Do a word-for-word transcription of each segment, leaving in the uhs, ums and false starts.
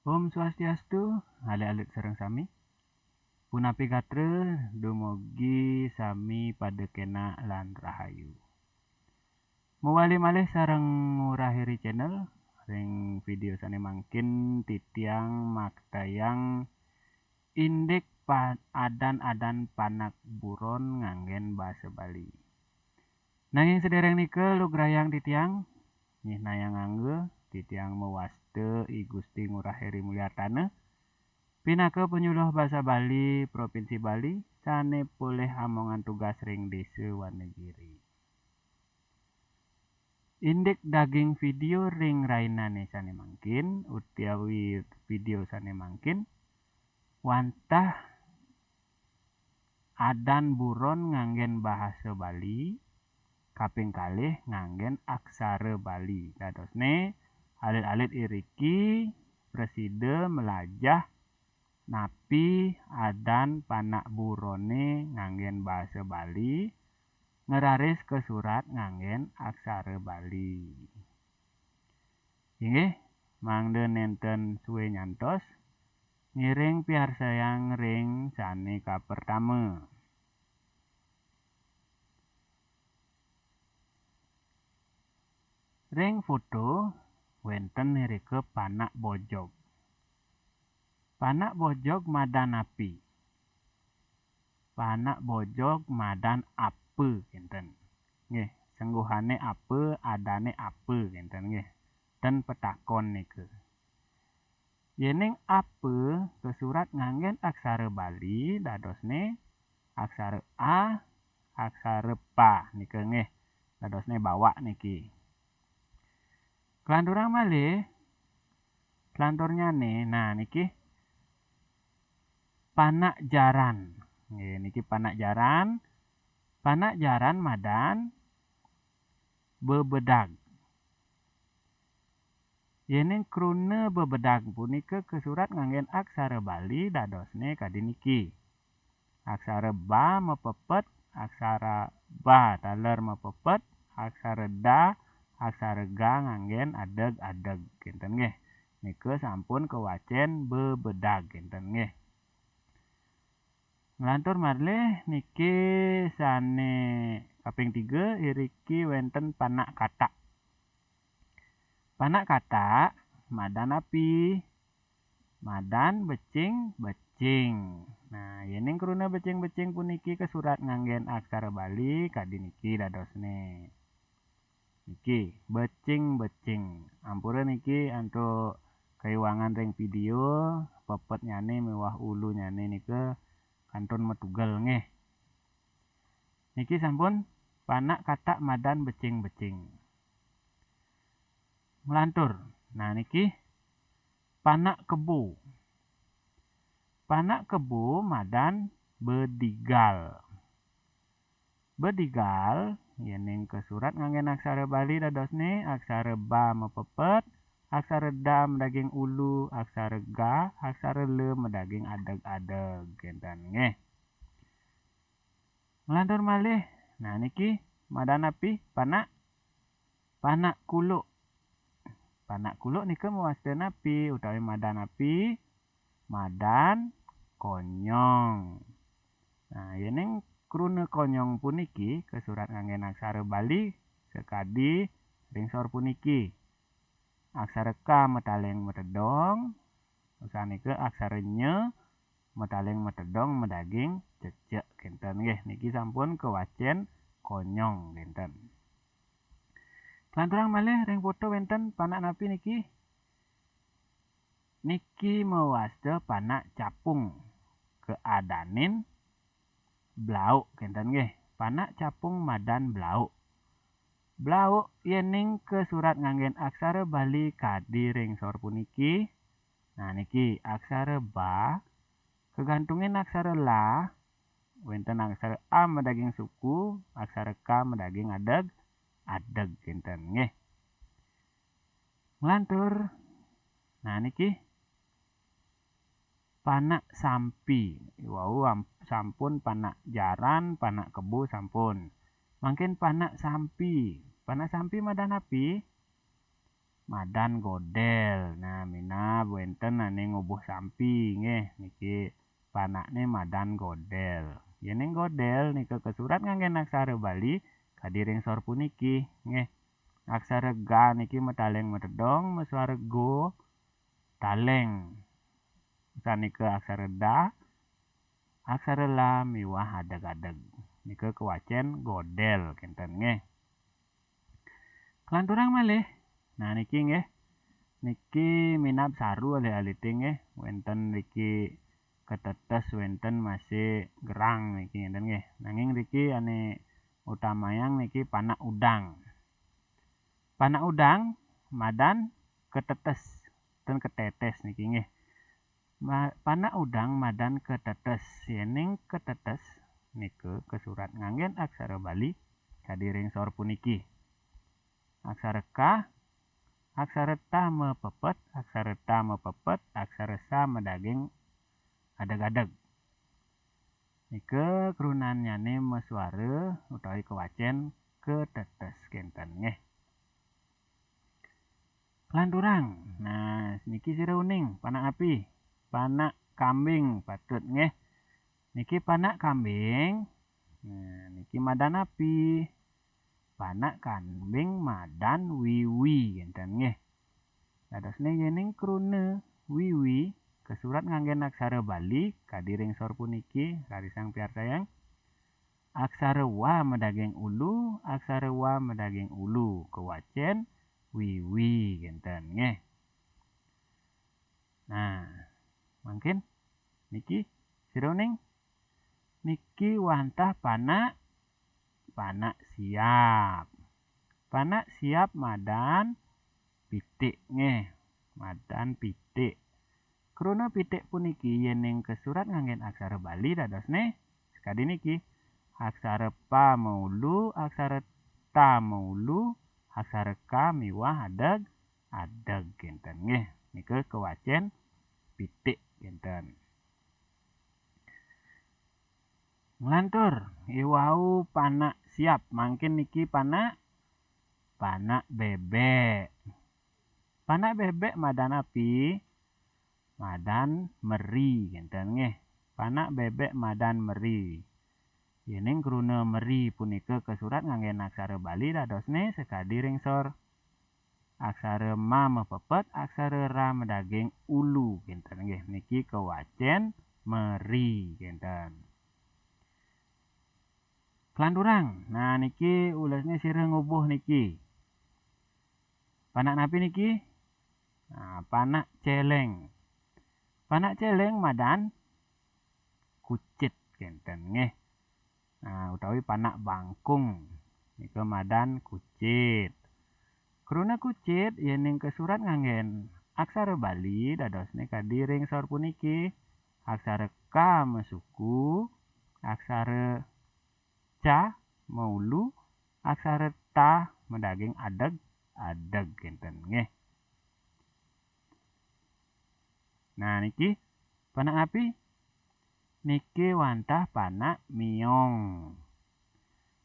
Om Swastiastu, alit-alit sareng sami. Punapi gatra, dumugi sami pada kenak lan rahayu. Mawali malih sareng Ngurah Heri Channel, ring video sane mangkin titiang maktayang indik pa-, adan-adan panak buron nganggen basa Bali. Nanging sedereng nika lugrayang titiang nyihnayang angga, titiang mawasta I Gusti Ngurah Heri Mulyartana, pinaka panyuluh basa Bali Provinsi Bali sane polih amongan tugas ring Desa Wanagiri. Indik daging video ring rainane sane mangkin, utawi video sane mangkin, wantah adan buron nganggen bahasa Bali, kaping kalih nganggen aksara Bali. Dadosne, alit-alit iriki prasida mlajah napi adan panak burone nganggen bahasa Bali, ngraris kasurat nganggen aksara Bali. Inggih, mangda nenten suwe nyantos, ngiring piarsayang ring sane kapertama. Ring foto wenten irika panak bojog. Panak bojog madan api? Panak bojog madan apa kenten? Nggih, sengguhane apa, adane apa kenten nggih. Ten petakon nika. Yening apa kasurat nganggen aksara Bali, dadosne aksara A, aksara Ba nika nggih. Dadosne bawak niki. Kelanturang malih, kelanturnyane, nah niki panak jaran. Nggih, niki panak jaran. Panak jaran madan bebedag. Yening kruna bebedag punika kasurat nganggen aksara Bali, dadosne kadi niki. Aksara Ba mapepet, aksara Ba taler mapepet, aksara Da, aksara Ga nganggen adeg-adeg. Kenten nggih. Nika sampun kawacen bebedag kenten nggih. Nglantur malih niki sane kaping tiga, iriki wenten panak katak. Panak katak madan api? Madan becing-becing. Nah, yening kruna becing-becing puniki kasurat nganggen aksara Bali, kadi niki dadosne. Niki, becing-becing. Ampura niki antuk kaiwangan ring video, pepetnyane miwah ulunyane nika kantun matugel nggih. Niki sampun panak katak madan becing-becing. Nglantur. Nah, niki panak kebo. Panak kebo madan bedigal. Bedigal, yening kasurat nganggen aksara Bali dadosne, aksara Ba mapepet, aksara Da madaging ulu, aksara Ga, aksara La madaging adeg-adeg. Kenten nggih. Nglantur malih. Nah, niki madan api? Panak, panak kuluk. Panak kuluk nika mawasta napi utawi madan api? Madan konyong. Nah, yening kruna konyong puniki kasurat nganggen aksara Bali sakadi ring sor puniki. Aksara Ka mataling matedong, usan nika aksara Nya mataling matedong madaging cecek kenten nggih. Niki sampun kawacen konyong kenten. Kelanturang malih ring foto wenten panak napi niki? Niki mawasta panak capung, kaadanin blauk kenten nggih. Panak capung madan blauk. Blauk yening kasurat nganggen aksara Bali kadi ring sor puniki. Nah, niki aksara Ba kagantungin aksara La, wenten aksara A madaging suku, aksara Ka madaging adeg, adeg kenten nggih. Nglantur. Nah, niki panak sampi. Wau am-, sampun panak jaran, panak kebo sampun. Mangkin panak sampi. Panak sampi madan api? Madan godel. Nah, minab wenten ané ngubuh sampi nggih, niki panakné madan godél. Yéning godél nika kasurat nganggén aksara Bali kadi ring sor puniki nggih. Aksara ga niki mataléng matedong, masuara go, taléng. Sané nika aksara da, aksara la miwah adeg-adeg. Nika kawacén godél kénten nggih. Kalanturang malih. Nah, niki nggih. Niki minab saru alih-alih nggih. Wénten niki ketetes, wénten masih gerang niki ngénten nggih. Nanging niki ané utamayang niki panak udang. Panak udang madan ketetes, ten ketetes niki nggih. Ma-, panak udang madan ketetes. Yéning ketetes nika kasurat nganggén aksara Bali kadi ring sor puniki. Aksara ka, aksara ta mapepet, aksara ta mapepet, aksara sa madaging adeg-adeg. Nika krunannyané masuara utawi kawacén ketetes kénten nggih. Kalanturang. Nah, niki sira uning, panak api? Panak kambing patut nggih. Niki panak kambing. Nah, niki madan api? Panak kambing madan wiwi kénten nggih. Dadosné yéning kruna wiwi kasurat nganggén aksara Bali kadi ring sor puniki, rarisang piarsayang. Aksara wa madaging ulu, aksara wa madaging ulu, kawacén wiwi kénten nggih. Nah, mangkin niki sira uning, niki wantah panak, panak siap. Panak siap madan pitik nggih, madan pitik. Kruna pitik puniki yéning kasurat nganggén aksara Bali dadosné sakadi niki. Aksara pa maulu, aksara ta maulu, aksara ka miwah adeg, adeg kénten nggih. Nika kawacén pitik kénten. Nglantur, iwau panak siap, mangkin niki panak, panak bébék. Panak bébék madan api? Madan meri kénten nggih. Panak bébék madan meri. Yéning kruna meri punika kasurat nganggén aksara Bali dadosné sakadi ring sor. Aksara ma mapepet, aksara ra madaging ulu kénten nggih. Niki kawacén meri kénten. Kalanturang. Nah, niki ulesné sira ngubuh niki. Panak napi niki? Nah, panak céléng. Panak céléng madan kucit kénten nggih. Nah, utawi panak bangkung. Nika madan kucit. Kruna kucit yéning kasurat nganggén aksara Bali dadosné kadi ring sor puniki. Aksara ka masuku, aksara ca maulu, aksara ta madaging adeg, adeg kénten nggih. Nah, niki panak napi? Niki wantah panak miong.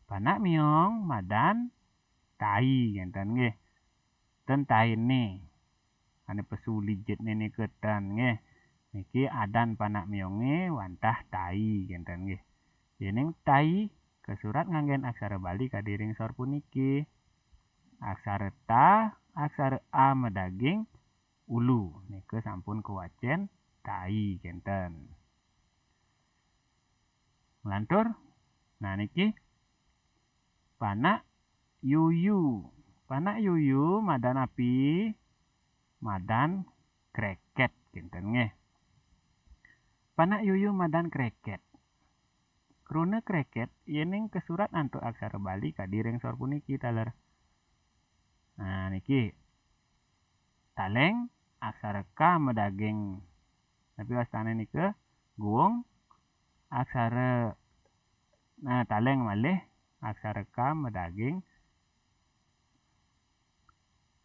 Panak miong madan tai kénten nggih. Ten tainé. Ané pesu lijitné nika ten nggih. Niki adan panak miongé wantah tai kénten nggih. Yéning tai kasurat nganggén aksara Bali kadi ring sor puniki. Aksara ta, aksara a madaging ulu. Nika sampun kawacén tai kénten. Nglantur. Nah, niki panak yuyu. Panak yuyu madan api? Madan krékét kénten nggih. Panak yuyu madan krékét. Kruna krékét yéning kasurat antuk aksara Bali kadi ring sor puniki taler. Nah, niki. Taléng, aksara ka madaging. Napi wastané nika? Guung. Aksara, nah, taléng malih, aksara ka madaging,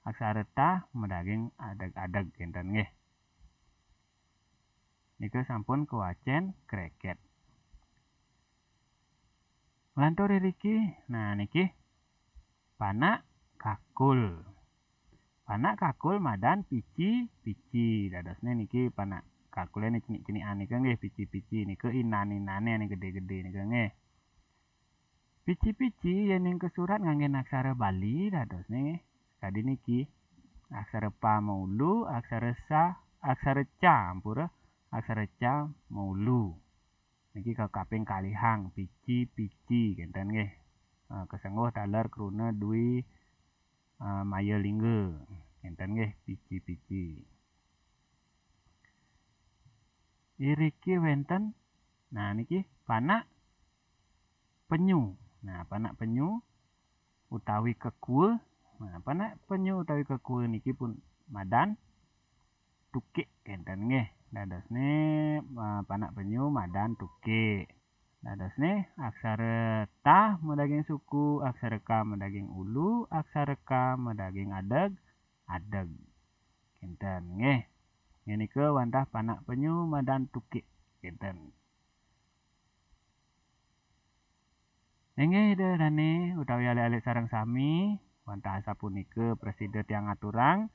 aksara ta madaging adeg-adeg kénten nggih. Nika sampun kawacén krékét. Nglantur iriki, nah niki panak kakul. Panak kakul madan pici-pici. Dadosne niki panak kakule ne cenik-cenikan nika nggih, pici-pici nika inan-inane ane gede-gede nika nggih. Pici-pici yening kasurat nganggen aksara Bali dadosne kadi niki. Aksara pa maulu, aksara sa, aksara ca, ampura, aksara ca maulu. Niki kakaping kalihang, pici-pici kenten nggih. Eh, kasengguh taler kruna dwi, eh, maya lingga. Kenten nggih, pici-pici. Iriki wenten, nah niki panak penyu. Nah, panak penyu utawi kekua. Nah, panak penyu utawi kekua niki pun madan tukik kenten nggih. Dadosne, eh, panak penyu madan tukik. Dadosne aksara ta madaging suku, aksara ka madaging ulu, aksara ka madaging adeg, adeg. Kenten nggih. Ngenika wantah panak penyu madan tukik. Kenten. Inggih Ida dane utawi alit-alit sareng sami, wantah asapunika prasida tiang aturang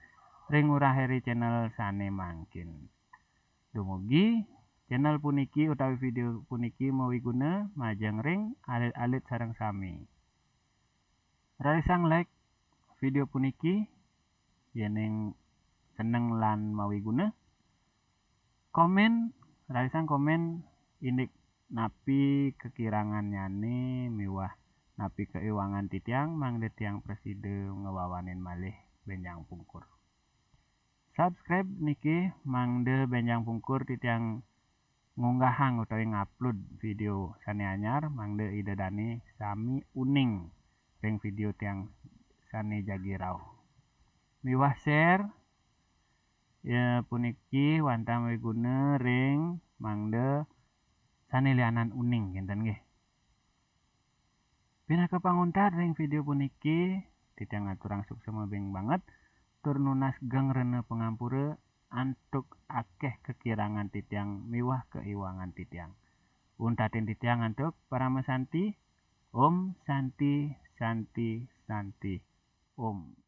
ring Ngurah Eri channel sane mangkin. Dumugi channel puniki utawi video puniki mawiguna majeng ring alit-alit sareng sami. Rarisang like video puniki yening seneng lan mawiguna. Komen, rarisang komen indik napi kakirangannyane miwah napi kaiwangan titiang mangda tiang prasida ngwawanin malih benjang pungkur. Subscribe niki mangda benjang pungkur titiang ngunggahang utawi ngupload video sane anyar mangda Ida dane sami uning ring video tiang sane jagi rauh. Miwah share ya puniki wantah mawiguna ring mangda sane lianan uning kenten nggih. Pinaka panguntat ring video puniki, titiang aturang suksma banget tur nunas geng rena pangampura antuk akeh kakirangan titiang miwah kaiwangan titiang. Untatin titiang antuk parama santi. Om Santi, Santi, Santi. Om.